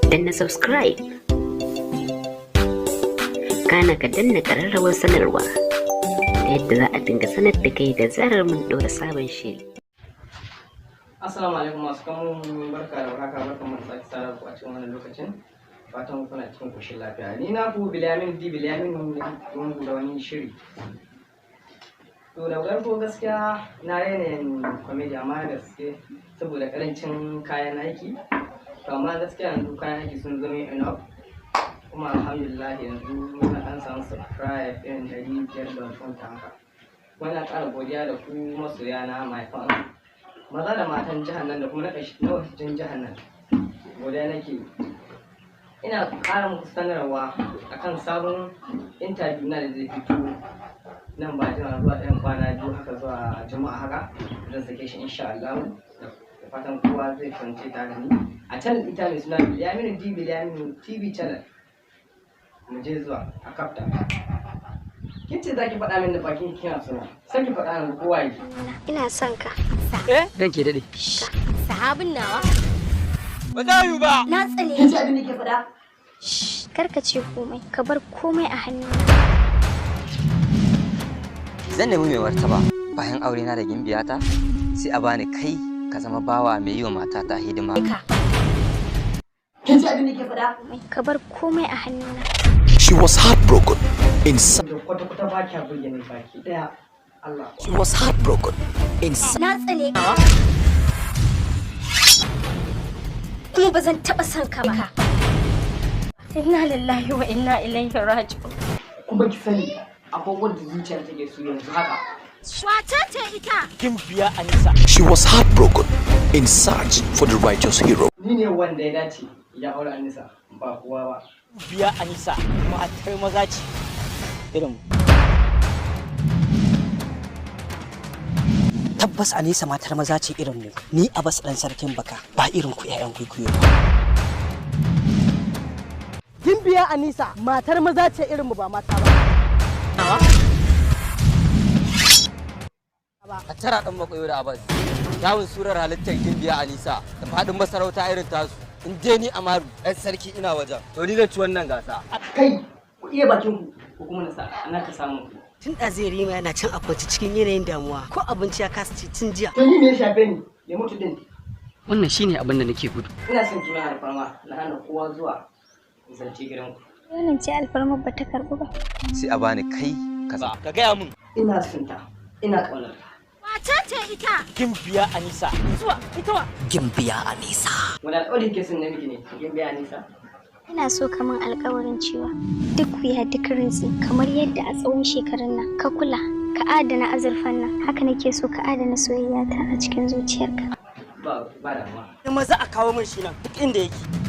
Danna subscribe, kana ka danna ƙararrawar sanarwa ta yadda za a dinga sanar da kai da zarar mun ɗora sabon shiri. Assalamu alaikum masu kallon mu, barka da warhaka, barka mu da sake saduwa ku a cikin wannan lokacin. Fatan kuna cikin koshin lafiya. Ni na ku Bilyamin D Bilyamin mun da wani shiri. To, da farko gaskiya na yanayin comedy, amma gaske saboda karancin kayan aiki. To, amma gaskiya yanzu kayan aiki sun zama enough. Kuma alhamdulillah yanzu muna ɗan samu subscribe irin 500 da wani haka. Muna ƙara godiya da ku masoya na, my fans, maza da matan jihar nan da kuma na ƙashi na wajen jihar nan. Godiya nake. Ina ƙara muku sanarwa akan sabon interview na da zai fito nan ba jima, zuwa ɗayan kwana 2 haka, zuwa Juma'a haka zan sake shi insha Allah. Da fatan kowa zai kasance tare da ni a channel ita mai suna Bilyaminu D Bilyaminu TV channel. Mu je zuwa a kafta. Kin ce za ki faɗa min da bakin kina suna, sai ki faɗa min kowa yi. Ina son ka. Ran ke daɗe. Sahabin nawa. Ba za yi ba. Na tsane. Kin ji abin da ke faɗa? Kar ka ce komai, ka bar komai a hannuna. Zan nemi mai martaba bayan aure na da gimbiyata, sai a bani kai ka zama bawa mai yi wa matata hidima. Kin ji abin da ke faɗa? Ka bar komai a hannuna. She was heartbroken inside. Da kwata-kwata ba kya burge ni baki ɗaya. Allah. She was heartbroken inside. Na tsane ka. Kuma ba zan taɓa son ka ba. Inna lillahi wa inna ilaihi raji'un. Kuma ki sani, akwai wanda zuciyar take so yanzu haka. Wace ce ita? Gimbiya Anisa. She was heartbroken in search for the righteous hero. Ni ne wanda ya dace ya aure Anisa, ba kowa ba. Gimbiya Anisa matar maza ce irin mu. Tabbas Anisa matar maza ce irin mu. Ni Abbas dan sarkin baka, ba irin ku ƴaƴan kwikwiyo ba. Gimbiya Anisa matar maza ce irin mu, ba mata ba. A tara ɗan makoyo da Abbas. Kyawun surar halittar Gimbiya Anisa da faɗin masarauta irin tasu. In dai ni Amaru ɗan sarki ina wajen, to ni zan ci wannan gasa. Kai, ku iya bakin ku ko kuma na sa ana ka samu ku. Tun ɗazu Yarima yana can a kwance cikin yanayin damuwa, ko abinci ya kasa ci tun jiya. To, ni me ya shafe ni? Ya mutu din. Wannan shine abin da nake gudu. Ina son ki mana alfarma na hana kowa zuwa zance gidan ku. Wannan ce alfarmar ba ta karɓu ba. Sai a bani kai ka zama. Ka gaya min. Ina son ta, ina ƙaunar ta. Wace ce ita? Gimbiya Anisa. Zuwa ita wa? Gimbiya Anisa. Wani alƙawari ke son na miki ne, Gimbiya Anisa? Ina so ka min alƙawarin cewa duk wuya duk rintsi, kamar yadda a tsawon shekarun nan ka kula ka adana azurfan nan, haka nake so ka adana soyayyata a cikin zuciyarka. Ba ba damuwa. Maza a kawo min shi nan duk inda yake.